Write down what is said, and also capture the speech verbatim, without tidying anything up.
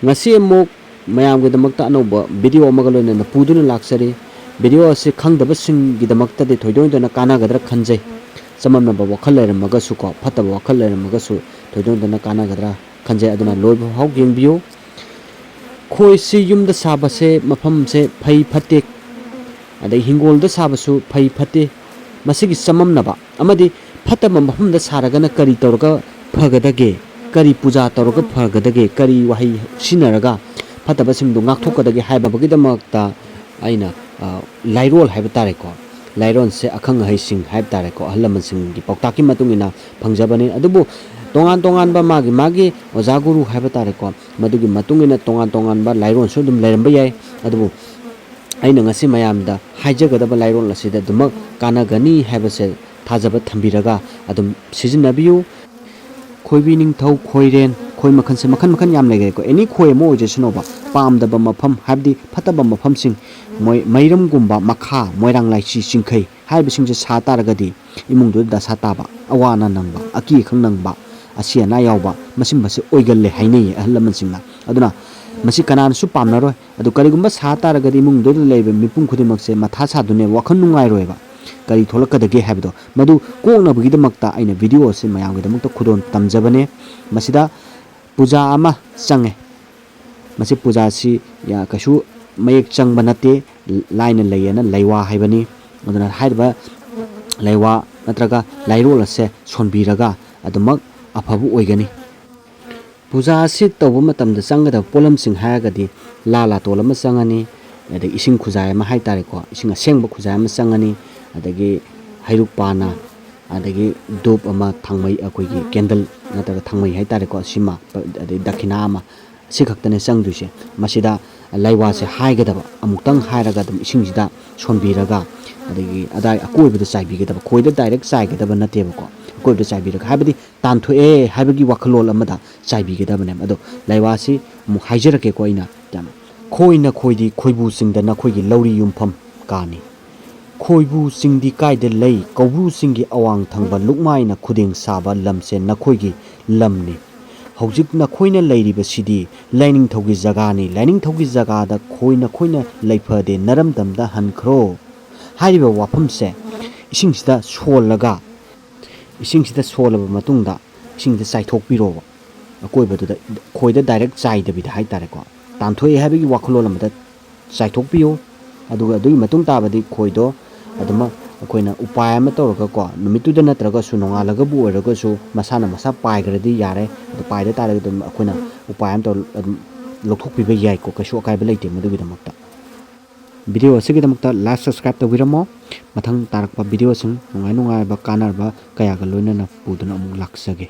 ꯉꯁꯤ ꯑꯃꯨꯛ ꯃꯌꯥꯝꯒꯤꯗꯃꯛꯇ ꯑꯅꯧꯕ ꯚꯤꯗꯤꯑꯣ ꯑꯃꯒ ꯂꯣꯏꯅꯅ ꯄꯨꯗꯨꯅ ꯂꯥꯛꯆꯔꯤ꯫ ꯚꯤꯗꯤꯑꯣ ꯑꯁꯤ ꯈꯪꯗꯕꯁꯤꯡꯒꯤꯗꯃꯛꯇꯗꯤ ꯊꯣꯏꯗꯣꯛ ꯍꯦꯟꯗꯣꯛꯅ ꯀꯥꯟꯅꯒꯗ꯭ꯔꯥ ꯈꯟꯖꯩ꯫ ꯆꯃꯝꯅꯕ ꯋꯥꯈꯜ ꯂꯩꯔꯝꯃꯒꯁꯨꯀꯣ, ꯐꯠꯇꯕ ꯋꯥꯈꯜ ꯂꯩꯔꯝꯃꯒꯁꯨ ꯊꯣꯏꯗꯣꯛ ꯍꯦꯟꯗꯣꯛꯅ ꯀꯥꯟꯅꯒꯗ꯭ꯔꯥ ꯈꯟꯖꯩ꯫ ꯑꯗꯨꯅ ꯂꯣꯏꯕ ꯐꯥꯎ ꯌꯦꯡꯕꯤꯌꯨ꯫ ꯈꯣꯏꯁꯤ ꯌꯨꯝꯗ ꯁꯥꯕꯁꯦ ꯃꯐꯝꯁꯦ ꯐꯩ ꯐꯠꯇꯦ, ꯑꯗꯩ ꯍꯤꯡꯒꯣꯜꯗ ꯁꯥꯕꯁꯨ ꯐꯩ ꯐꯠꯇꯦ, ꯃꯁꯤꯒꯤ ꯆꯃꯝꯅꯕ ꯑꯃꯗꯤ ꯐꯠꯇꯕ ꯃꯐꯝꯗ ꯁꯥꯔꯒꯅ ꯀꯔꯤ ꯇꯧꯔꯒ ꯐꯒꯗꯒꯦ, ꯀꯔꯤ ꯄꯨꯖꯥ ꯇꯧꯔꯒ ꯐꯒꯗꯒꯦ, ꯀꯔꯤ ꯋꯥꯍꯩ ꯁꯤꯖꯤꯟꯅꯔꯒ ꯐꯠꯇꯕꯁꯤꯡꯗꯨ ꯉꯥꯛꯊꯣꯛꯀꯗꯒꯦ ꯍꯥꯏꯕꯒꯤꯗꯃꯛꯇ ꯑꯩꯅ, ꯑ, ꯂꯥꯏꯔꯣꯜ ꯍꯥꯏꯕ ꯇꯥꯔꯦꯀꯣ, ꯂꯥꯏꯔꯣꯜꯁꯦ ꯑꯈꯪ ꯑꯍꯩꯁꯤꯡ ꯍꯥꯏꯕ ꯇꯥꯔꯦꯀꯣ, ꯑꯍꯜ ꯂꯃꯟꯁꯤꯡꯒꯤ ꯄꯥꯎꯇꯥꯛꯀꯤ ꯃꯇꯨꯡ ꯏꯟꯅ ꯐꯪꯖꯕꯅꯤ꯫ ꯑꯗꯨꯕꯨ ꯇꯣꯉꯥꯟ ꯇꯣꯉꯥꯟꯕ ꯃꯥꯒꯤ ꯃꯥꯒꯤ ꯑꯣꯖꯥ ꯒꯨꯔꯨ ꯍꯥꯏꯕ ꯇꯥꯔꯦꯀꯣ, ꯃꯗꯨꯒꯤ ꯃꯇꯨꯡ ꯏꯟꯅ ꯇꯣꯉꯥꯟ ꯇꯣꯉꯥꯟꯕ ꯂꯥꯏꯔꯣꯜꯁꯨ ꯑꯗꯨꯝ ꯂꯩꯔꯝꯕ ꯌꯥꯏ꯫ ꯑꯗꯨꯕꯨ ꯑꯩꯅ ꯉꯁꯤ ꯃꯌꯥꯝꯗ ꯍꯥꯏꯖꯒꯗꯕ ꯂꯥꯏꯔꯣꯜ ꯑꯁꯤꯗ ꯑꯗꯨꯃꯛ ꯀꯥꯟꯅꯒꯅꯤ ꯍꯥꯏꯕꯁꯦ ꯊꯥꯖꯕ ꯊꯝꯕꯤꯔꯒ ꯑꯗꯨꯝ ꯁꯤꯖꯤꯟꯅꯕꯤꯌꯨ꯫ ꯈꯣꯏꯕꯤ ꯅꯤꯡꯊꯧ, ꯈꯣꯏꯔꯦꯟ, ꯈꯣꯏ ꯃꯈꯜꯁꯦ ꯃꯈꯜ ꯃꯈꯜ ꯌꯥꯝ ꯂꯩꯈ꯭ꯔꯦꯀꯣ꯫ ꯑꯦꯅꯤ ꯈꯣꯏ ꯑꯃ ꯑꯣꯏꯖꯁꯅꯣꯕ, ꯄꯥꯝꯗꯕ ꯃꯐꯝ, ꯍꯥꯏꯕꯗꯤ ꯐꯠꯇꯕ ꯃꯐꯝꯁꯤꯡ, ꯃꯣꯏ ꯃꯩꯔꯝꯒꯨꯝꯕ, ꯃꯈꯥ, ꯃꯣꯏꯔꯥꯡ ꯂꯥꯏꯁꯤ, ꯆꯤꯡꯈꯩ ꯍꯥꯏꯔꯤꯕꯁꯤꯡꯁꯦ ꯁꯥ ꯇꯥꯔꯒꯗꯤ ꯏꯃꯨꯡꯗꯨꯗ ꯗꯁꯥ ꯇꯥꯕ, ꯑꯋꯥ ꯑꯅꯥ ꯅꯪꯕ, ꯑꯀꯤ ꯑꯈꯪ ꯅꯪꯕ, ꯑꯁꯤ ꯑꯅꯥ ꯌꯥꯎꯕ, ꯃꯁꯤꯒꯨꯝꯕꯁꯦ ꯑꯣꯏꯒꯜꯂꯦ ꯍꯥꯏꯅꯩꯌꯦ ꯑꯍꯜ ꯂꯃꯟꯁꯤꯡꯅ꯫ ꯑꯗꯨꯅ ꯃꯁꯤ ꯀꯅꯥꯅꯁꯨ ꯄꯥꯝꯅꯔꯣꯏ꯫ ꯑꯗꯨ ꯀꯔꯤꯒꯨꯝꯕ ꯁꯥ ꯇꯥꯔꯒꯗꯤ ꯏꯃꯨꯡꯗꯨꯗ ꯂꯩꯕ ꯃꯤꯄꯨꯝ ꯈꯨꯗꯤꯡꯃꯛꯁꯦ ꯃꯊꯥ ꯁꯥꯗꯣꯏꯅꯦꯕ, ꯋꯥꯈꯜ ꯅꯨꯡꯉꯥꯏꯔꯣꯏꯕ꯫ ꯀꯔꯤ ꯊꯣꯛꯂꯛꯀꯗꯒꯦ ꯍꯥꯏꯕꯗꯣ, ꯃꯗꯨ ꯀꯣꯛꯅꯕꯒꯤꯗꯃꯛꯇ ꯑꯩꯅ ꯚꯤꯗꯤꯑꯣ ꯑꯁꯤ ꯃꯌꯥꯝꯒꯤꯗꯃꯛꯇ ꯈꯨꯗꯣꯜ ꯇꯝꯖꯕꯅꯦ꯫ ꯃꯁꯤꯗ ꯄꯨꯖꯥ ꯑꯃ ꯆꯪꯉꯦ꯫ ꯃꯁꯤ ꯄꯨꯖꯥꯁꯤ ꯌꯥ-, ꯀꯩꯁꯨ ꯃꯌꯦꯛ ꯆꯪꯕ ꯅꯠꯇꯦ, ꯂꯥꯏꯅ ꯂꯩꯌꯦꯅ ꯂꯩꯋꯥ ꯍꯥꯏꯕꯅꯤ꯫ ꯑꯗꯨꯅ ꯍꯥꯏꯔꯤꯕ ꯂꯩꯋꯥ ꯅꯠꯇ꯭ꯔꯒ ꯂꯥꯏꯔꯣꯜ ꯑꯁꯦ ꯁꯣꯟꯕꯤꯔꯒ ꯑꯗꯨꯃꯛ ꯑꯐꯕ ꯑꯣꯏꯒꯅꯤ꯫ ꯄꯨꯖꯥ ꯑꯁꯤ ꯇꯧꯕ ꯃꯇꯝꯗ ꯆꯪꯒꯗꯕ ꯄꯣꯠꯂꯝꯁꯤꯡ ꯍꯥꯏꯔꯒꯗꯤ ꯂꯥ ꯂꯥꯇꯣꯟ ꯑꯃ ꯆꯪꯉꯅꯤ, ꯑꯗꯒꯤ ꯏꯁꯤꯡ ꯈꯨꯖꯥꯏ ꯑꯃ ꯍꯥꯏ ꯇꯥꯔꯦꯀꯣ, ꯏꯁꯤꯡ ꯑꯁꯦꯡꯕ ꯈꯨꯖꯥꯏ ꯑꯃ ꯆꯪꯉꯅꯤ, ꯑꯗꯒꯤ ꯍꯩꯔꯨꯛ ꯄꯥꯟꯅ, ꯑꯗꯒꯤ ꯙꯨꯞ ꯑꯃ, ꯊꯥꯡꯃꯩ, ꯑꯩꯈꯣꯏꯒꯤ ꯀꯦꯟꯗꯜ ꯅꯠꯇ꯭ꯔꯒ ꯊꯥꯡꯃꯩ ꯍꯥꯏ ꯇꯥꯔꯦꯀꯣ, ꯁꯤꯃ, ꯑꯗꯩ ꯗꯈꯤꯅꯥ ꯑꯃ, ꯁꯤ ꯈꯛꯇꯅꯦ ꯆꯪꯗꯣꯏꯁꯦ꯫ ꯃꯁꯤꯗ ꯂꯩꯋꯥꯁꯦ ꯍꯥꯏꯒꯗꯕ, ꯑꯃꯨꯛꯇꯪ ꯍꯥꯏꯔꯒ ꯑꯗꯨꯝ ꯏꯁꯤꯡꯁꯤꯗ ꯁꯣꯟꯕꯤꯔꯒ, ꯑꯗꯒꯤ ꯑꯗꯥꯏ ꯑꯀꯣꯏꯕꯗ ꯆꯥꯏꯕꯤꯒꯗꯕ, ꯈꯣꯏꯗ ꯗꯥꯏꯔꯦꯛ ꯆꯥꯏꯒꯗꯕ ꯅꯠꯇꯦꯕꯀꯣ, ꯑꯀꯣꯏꯕꯗ ꯆꯥꯏꯕꯤꯔꯒ, ꯍꯥꯏꯕꯗꯤ ꯇꯥꯟꯊꯣꯛꯑꯦ ꯍꯥꯏꯕꯒꯤ ꯋꯥꯈꯜꯂꯣꯟ ꯑꯃꯗ ꯆꯥꯏꯕꯤꯒꯗꯕꯅꯦꯕ꯫ ꯑꯗꯣ ꯂꯩꯋꯥꯁꯤ ꯑꯃꯨꯛ ꯍꯥꯏꯖꯔꯛꯀꯦꯀꯣ ꯑꯩꯅ꯫ ꯈꯣꯏ ꯅꯈꯣꯏꯗꯤ ꯈꯣꯏꯕꯨ ꯆꯤꯡꯗ ꯅꯈꯣꯏꯒꯤ ꯂꯧꯔꯤ ꯌꯨꯝꯐꯝ ꯀꯥꯅꯤ꯫ ꯈꯣꯏꯕꯨ ꯆꯤꯡꯗꯤ ꯀꯥꯏꯗ ꯂꯩ? ꯀꯧꯕ꯭ꯔꯨ ꯆꯤꯡꯒꯤ ꯑꯋꯥꯡ ꯊꯪꯕ ꯂꯨꯛꯃꯥꯏꯅ ꯈꯨꯗꯦꯡ ꯁꯥꯕ ꯂꯝꯁꯦ ꯅꯈꯣꯏꯒꯤ ꯂꯝꯅꯤ꯫ ꯍꯧꯖꯤꯛ ꯅꯈꯣꯏꯅ ꯂꯩꯔꯤꯕꯁꯤꯗꯤ ꯂꯥꯏꯅꯤꯡꯊꯧꯒꯤ ꯖꯒꯥꯅꯤ꯫ ꯂꯥꯏꯅꯤꯡꯊꯧꯒꯤ ꯖꯒꯥꯗ ꯈꯣꯏ ꯅꯈꯣꯏꯅ ꯂꯩꯐꯗꯦ, ꯅꯔꯝꯗꯝꯗ ꯍꯟꯈ꯭ꯔꯣ ꯍꯥꯏꯔꯤꯕ ꯋꯥꯐꯝꯁꯦ ꯏꯁꯤꯡꯁꯤꯗ ꯁꯣꯜꯂꯒ, ꯏꯁꯤꯡꯁꯤꯗ ꯁꯣꯜꯂꯕ ꯃꯇꯨꯡꯗ ꯏꯁꯤꯡꯁꯤꯗ ꯆꯥꯏꯊꯣꯛꯄꯤꯔꯣꯕ꯫ ꯑꯀꯣꯏꯕꯗꯨꯗ ꯈꯣꯏꯗ direct ꯆꯥꯏꯗꯕꯤꯗ ꯍꯥꯏꯇꯥꯔꯦꯀꯣ, ꯇꯥꯟꯊꯣꯛꯑꯦ ꯍꯥꯏꯕꯒꯤ ꯋꯥꯈꯜꯂꯣꯟ ꯑꯃꯗ ꯆꯥꯏꯊꯣꯛꯄꯤꯌꯨ꯫ ꯑꯗꯨꯒ ꯑꯗꯨꯒꯤ ꯃꯇꯨꯡ ꯇꯥꯕꯗꯤ ꯈꯣꯏꯗꯣ ꯑꯗꯨꯃꯛ ꯑꯩꯈꯣꯏꯅ ꯎꯄꯥꯏ ꯑꯃ ꯇꯧꯔꯒꯀꯣ, ꯅꯨꯃꯤꯠꯇꯨꯗ ꯅꯠꯇ꯭ꯔꯒꯁꯨ ꯅꯣꯡꯉꯥꯜꯂꯒꯕꯨ ꯑꯣꯏꯔꯒꯁꯨ ꯃꯁꯥꯅ ꯃꯁꯥ ꯄꯥꯏꯈ꯭ꯔꯗꯤ ꯌꯥꯔꯦ꯫ ꯑꯗꯨ ꯄꯥꯏꯗ ꯇꯥꯔꯒꯗꯤ ꯑꯗꯨꯝ ꯑꯩꯈꯣꯏꯅ ꯎꯄꯥꯏ ꯑꯃ ꯇꯧꯔ ꯑꯗꯨꯝ ꯂꯧꯊꯣꯛꯄꯤꯕ ꯌꯥꯏꯀꯣ, ꯀꯩꯁꯨ ꯑꯀꯥꯏꯕ ꯂꯩꯇꯦ ꯃꯗꯨꯒꯤꯗꯃꯛꯇ꯫ Video ꯑꯁꯤꯒꯤꯗꯃꯛꯇ like, subscribe ꯇꯧꯕꯤꯔꯝꯃꯣ꯫ ꯃꯊꯪ ꯇꯥꯔꯛꯄ videoꯁꯤꯡ ꯅꯨꯡꯉꯥꯏ ꯅꯨꯡꯉꯥꯏꯕ, ꯀꯥꯟꯅꯔꯕ ꯀꯌꯥꯒ ꯂꯣꯏꯅꯅ ꯄꯨꯗꯨꯅ ꯑꯃꯨꯛ ꯂꯥꯛꯆꯒꯦ꯫